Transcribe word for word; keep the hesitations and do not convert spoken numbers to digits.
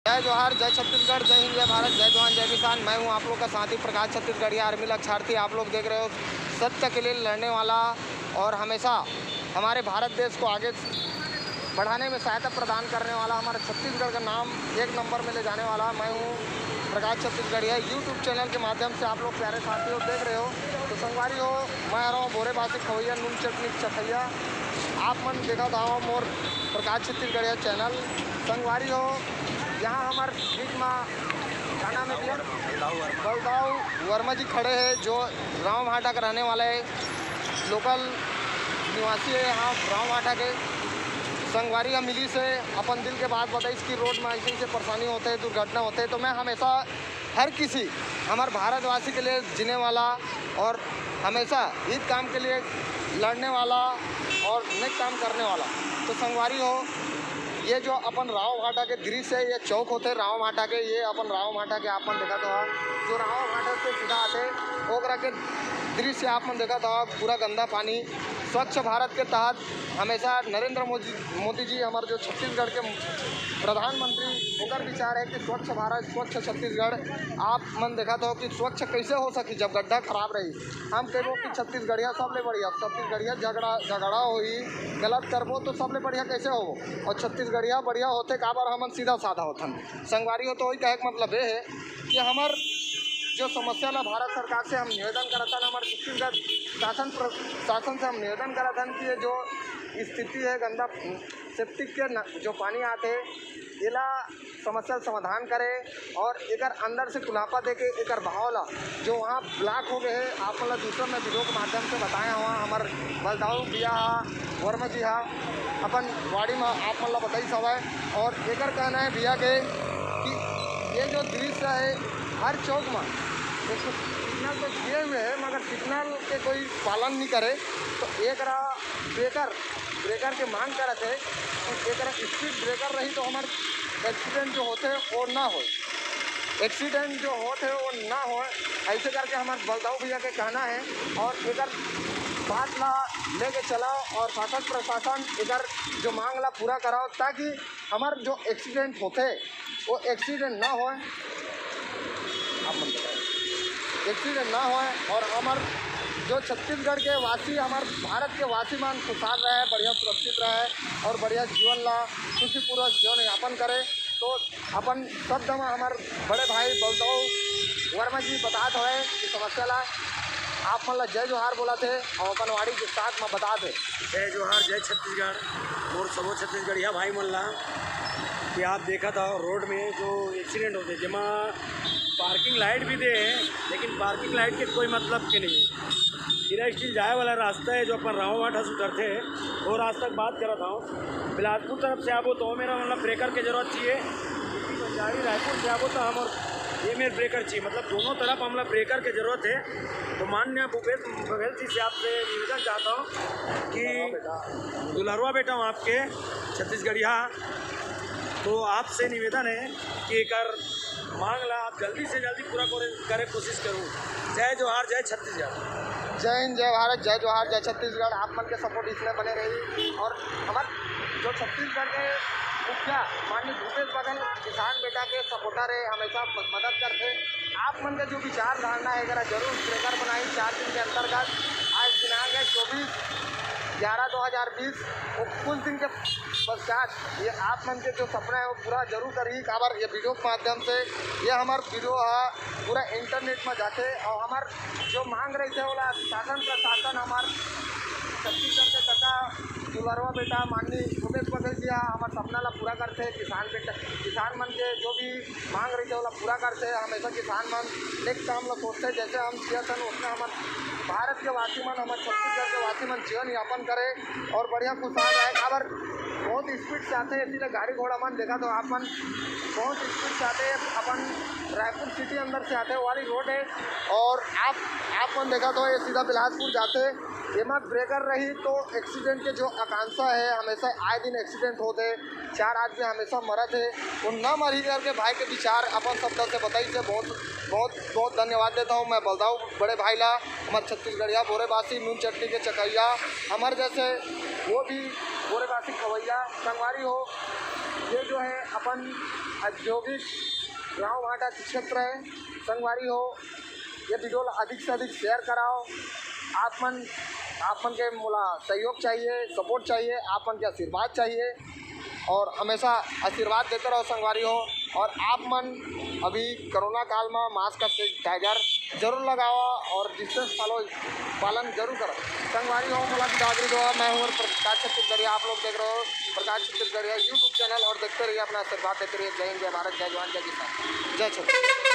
जय जोहार, जय छत्तीसगढ़, जय हिंद, जय भारत, जय जवान, जय किसान। मैं हूं आप लोग का साथी प्रकाश छत्तीसगढ़िया, आर्मी लक्षार्थी। आप लोग देख रहे हो सत्य के लिए लड़ने वाला और हमेशा हमारे भारत देश को आगे बढ़ाने में सहायता प्रदान करने वाला, हमारे छत्तीसगढ़ का नाम एक नंबर में ले जाने वाला। मैं हूं प्रकाश छत्तीसगढ़िया। YouTube चैनल के माध्यम से आप लोग प्यारे साथी हो, देख रहे हो। तो संगवारी हो, मैं आ रहा हूँ बोरे बासी खवैया, नून चटनी चखैया। आप मन देखत हव मोर प्रकाश छत्तीसगढ़िया चैनल। संगवारी हो, यहाँ हमर बीच में का नाम है भैया? बलदाऊ वर्मा जी खड़े हैं, जो राव भाटा के रहने वाला है, लोकल निवासी है यहाँ राव भाटा के। संगवारी ह मिलिस हे, अपन दिल के बात बताइस कि रोड में ऐसे ऐसे परेशानी होते हैं, दुर्घटना होते हैं। तो मैं हमेशा हर किसी हमारे भारतवासी के लिए जीने वाला और हमेशा हित काम के लिए लड़ने वाला और नेक काम करने वाला। तो संगवारी हो, ये जो अपन राव भाटा के दृश्य है, ये चौक होते राव भाटा के, ये अपन राव भाटा के आप मन देखत हो, जो राव भाटा से सीधा आते, ओकरा के दृश्य आप मन देखत हो, पूरा गंदा पानी। स्वच्छ भारत के तहत हमेशा नरेंद्र मोदी, मोदी जी हमारे जो छत्तीसगढ़ के प्रधानमंत्री, ओकर विचार है कि स्वच्छ भारत, स्वच्छ छत्तीसगढ़। आप मन देखत हो कि स्वच्छ कैसे हो सकी जब गड्ढा खराब रही। हम कहबो कि छत्तीसगढ़िया सबले बढ़िया, छत्तीसगढ़िया झगड़ा, झगड़ा होही, गलत करबो तो सबले बढ़िया कैसे होबो? और छत्तीसगढ़िया बढ़िया होते काबर हमन सीधा साधा होथन। संगवारी हो, तो वही कहे के मतलब ये है कि हमर जो समस्या ला भारत सरकार से हम निवेदन करत हन, हमर छत्तीसगढ़ शासन प्र-, शासन से हम निवेदन करत हन कि ये जो स्थिति है गंदा सेप्टिक के न-, जो पानी आते, एला समस्या समाधान करे और एकर अंदर से कुल्हापा देके एकर बहाव ला जो वहाँ ब्लॉक हो गए है, आप मन ला दूसरा मैं वीडियो के माध्यम से बताए हवा। हमर बलदाऊ भैया हा, वर्मा जी हा, अपन वाड़ी में आप मन ला बताइस हवय। और एकर कहना है भैया के कि ये जो दृश्य है हर चौक में एक सिग्नल तो दिए हुए है, मगर सिग्नल के कोई पालन नहीं करे, तो एक ब्रेकर, ब्रेकर के मांग करत है कि एक स्पीड ब्रेकर रही तो हमार एक्सीडेंट जो होते वो ना हो, एक्सीडेंट जो होते वो ना हो। ऐसे करके हमारे बलदाऊ भैया के कहना है और एकर बात ला लेके चलाओ और शासन प्रशासन एकर जो मांग ला पूरा कराओ, ताकि हमार जो एक्सीडेंट होते वो एक्सीडेंट ना होए, आप मन बताओ, एक्सीडेंट ना होए और हमर जो छत्तीसगढ़ के वासी, हमर भारत के वासी मन खुशहाल रहे, बढ़िया सुरक्षित रहे और बढ़िया जीवन ला खुशीपूर्वक जीवन यापन करे। तो अपन शब्द में हमर बड़े भाई बलदाऊ वर्मा जी बतात हवे कि समस्या ला आप मन ला जय जोहार बोलत हे और अपन वाणी के साथ में बतात हे। जय जोहार, जय छत्तीसगढ़, मोर सबो छत्तीसगढ़िया भाई मन ला। कि आप देखत हव रोड में जो एक्सीडेंट होते, जेमा पार्किंग लाइट भी दे हे, लेकिन पार्किंग लाइट के कोई मतलब के नहीं है। सीधा स्टील जाए वाला रास्ता है, जो अपन राव भाटा से उतरते हैं, वो रास्ता की बात करत हव। बिलासपुर तरफ से आबो तो मेरा मतलब ब्रेकर के जरूरत चाहिए, क्योंकि बंजारी रायपुर से आबो तो हमर ये मेर ब्रेकर चाहिए, मतलब दोनों तरफ हमला ब्रेकर के जरूरत है। तो माननीय भूपेश बघेल जी से आपसे निवेदन चाहता हूँ कि दुलहरुआ बेटा हूँ आपके छत्तीसगढ़िया, तो आपसे निवेदन है कि एकर मांग ला आप जल्दी से जल्दी पूरा करे, करे कोशिश करूँ। जय जोहार, जय छत्तीसगढ़। जय हिंद, जय भारत, जय जोहार, जय छत्तीसगढ़। आप मन के सपोर्ट इसमें बने रही और हमार जो छत्तीसगढ़ के मुखिया माननीय भूपेश बघेल किसान बेटा के सपोर्टर है, हमेशा म-, मदद करते। आप मन के जो विचारधारणा है, एकरा जरूर ट्रेकर बनाई चार दिन के अंतर्गत। आज दिनांक है चौबीस ग्यारह दो हज़ार बीस। वो कुछ दिन के पश्चात ये आप मन के जो सपना है, वो पूरा जरूर करही। काबर ये वीडियो के माध्यम से, ये हमार वीडियो हा पूरा इंटरनेट में जाते और हमार जो मांग रही थे, ओला शासन प्रशासन हमार छत्तीसगढ़ के कका दुलहरुआ बेटा माननीय भूपेश बघेल जी हा हमार सपना ला पूरा करते। किसान बेटा, किसान मन के जो भी मांग रही थे, ओला पूरा करते। हमेशा किसान मन नेक काम ला सोचते, जैसे हम जियत हन, उसमें हमार भारत के वासी मन, हमार छत्तीसगढ़ के वासी मन जीवन यापन करे और बढ़िया खुशहाल रहे। काबर बहुत स्पीड से आते, इसीलिए गाड़ी घोड़ा मन देखा तो आप मन बहुत स्पीड से आते, अपन रायपुर सिटी अंदर से आते वाली रोड है। और आप, आप मन देखा तो ये सीधा बिलासपुर जाते, एमा ब्रेकर रही तो एक्सीडेंट के जो आकांक्षा है, हमेशा आए दिन एक्सीडेंट होते, चार आदमी हमेशा मरत है, वो न मरही करके भाई के विचार अपन शब्द से बताई से बहुत, बहुत, बहुत धन्यवाद देता हूँ मैं बलदाऊ बड़े भाई ला, हमारे छत्तीसगढ़िया बोरेबासी नून चटनी के चकैया, हमारे जैसे वो भी बोरेबासी खवैया संगवारी हो। ये जो है अपन औद्योगिक गांव भाटा के क्षेत्र है। संगवारी हो, ये वीडियो ला अधिक से अधिक शेयर कराओ। आप मन, आप मन के मोला सहयोग चाहिए, सपोर्ट चाहिए, आप मन के आशीर्वाद चाहिए और हमेशा आशीर्वाद देते रहो संगवारी हो। और आप मन अभी कोरोना काल में मास्क का सैनिटाइजर जरूर लगावा और डिस्टेंस फॉलो, पालन जरूर करो। संगवारी हो, मोला बिदा दो, मैं हूँ प्रकाश छत्तीसगढ़िया, आप लोग देख रहे हो प्रकाश छत्तीसगढ़िया यूट्यूब चैनल और देखते रहिए, अपना आशीर्वाद देते रहिए। जय हिंद, जय भारत, जय जवान, जय किसान, जय छत्तीसगढ़।